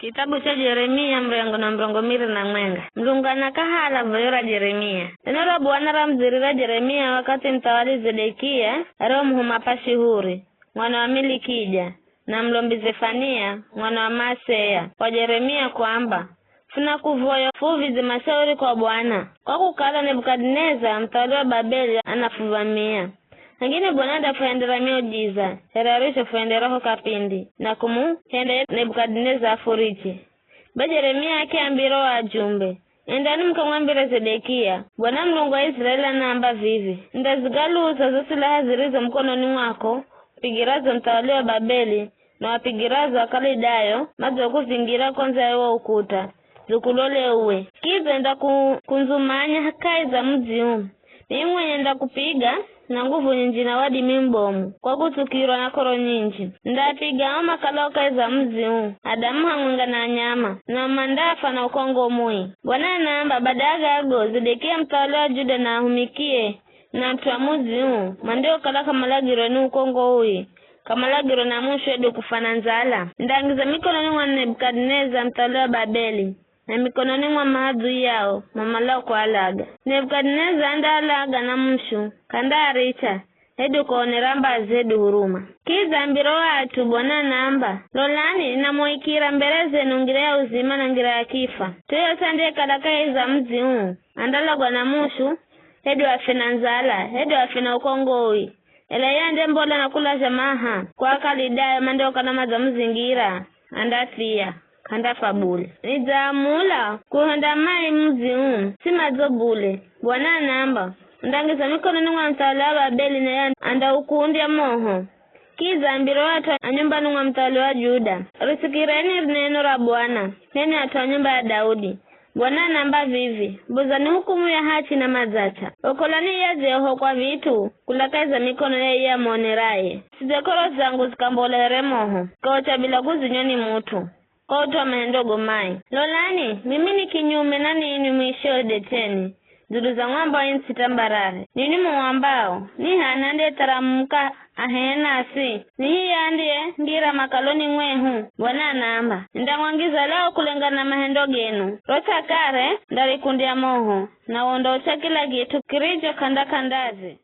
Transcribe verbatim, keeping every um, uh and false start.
Kitabu cha Jeremia, mrengo na mrongo miri na mwenga. Mlungana kahala voyo ra Jeremia. Neno ra Bwana ra mdzirira Jeremia wakathi muthawali Zedekia ariomuhuma Pashihuri, mwana wa Milikija, na mlombi Zefania, mwana wa Maaseya, kwa Jeremia kwamba, funakuvoya fuvize mashauri kwa Bwana, kwa kukala Nebukadineza muthawali wa Babeli anafuvamia. Hangine Bwana andafuhendera miujiza, here arizhofuhendera ho kapindi, na kumuhenda ye Nebukadineza afuriche. Be Jeremia akiambira o ajumbe, endani mukamwambire Zedekia, Bwana Mulungu wa Israeli anaamba vivi, nindazigaluza zo silaha zirizo mukononi mwako, upigirazo muthawali wa Babeli, na wapigirazo Akalidayo madzokuzingira ko ndza ya wo ukuta, zikulole uwe. Kidza nindakundzumanya kahi za mudzi uu. Mimi mwenye nindakupiga na nguvu nyinji na wadimi mubomu, kwa kutsukirwa na k'oro nyinji. Nindapiga ao makalao kahi za mudzi uu, Adamu hamwenga na anyama, nao mandafa na ukongo mui. Bwana anaamba, baada ya gago, Zedekia muthawali wa Juda na ahumikie na at'u a mudzi uu mandiokala k'amalagirwe ni ukongo ui, k'amalagirwe na mushu hedu kufa na ndzala. Nindaangiza mikononi mwa Nebukadineza muthawali wa Babeli, na mikononi mwa maadui yao mamalao kualaga. Nebukadineza andaalaga na mushu, k'andaaricha, hedu kuonera mbazi hedu huruma. Kidza ambira o at'u, Bwana anaamba, lolani, ninamuikira mbere zenu ngira ya uzima na ngira ya kifa. Mut'u yoyosi andiyekala kahi za mudzi uu, andalagwa na mushu, hedu afe na ndzala, hedu afe na ukongo ui. Ela iye andiyembola na kulazha maha kwa Akalidayo mandiokala madzamuzingira, andathia, k'andafa bule. Nidzaamula kuhenda mai mudzi uu, si madzo bule. Bwana anaamba, undangiza mikononi mwa muthawali wa Babeli, naye andaukundya moho. Kidza ambira o at'u a nyumbani mwa muthawali wa Juda, risikireni ri neno ra Bwana, h'enwi at'u a nyumba ya Daudi. Bwana anaamba vivi, buzani hukumu ya hachi na madzacha. Okolani iye adziyeohokwa vit'u kula kahi za mikono ya iye amuoneraye. Sidze k'oro zangu zikambola here moho, zikaocha bila kuzinywa ni mut'u, kwa ut'u wa mahendo go mai. Lolani, mimi ni kinyume na ninwi muishio Edeteni, dzulu za mwambao ii nts'i tambarare. Ninwi muambao, ni h'ani andiyetharamuka ahee nasi? Ni hiya andiyengira makaloni mwehu? Bwana anaamba, nindamwangiza lao kulengana na mahendo genu. Ro cha kare, ndarikundya moho, na wondaucha kila kit'u kiricho k'anda-k'andaze.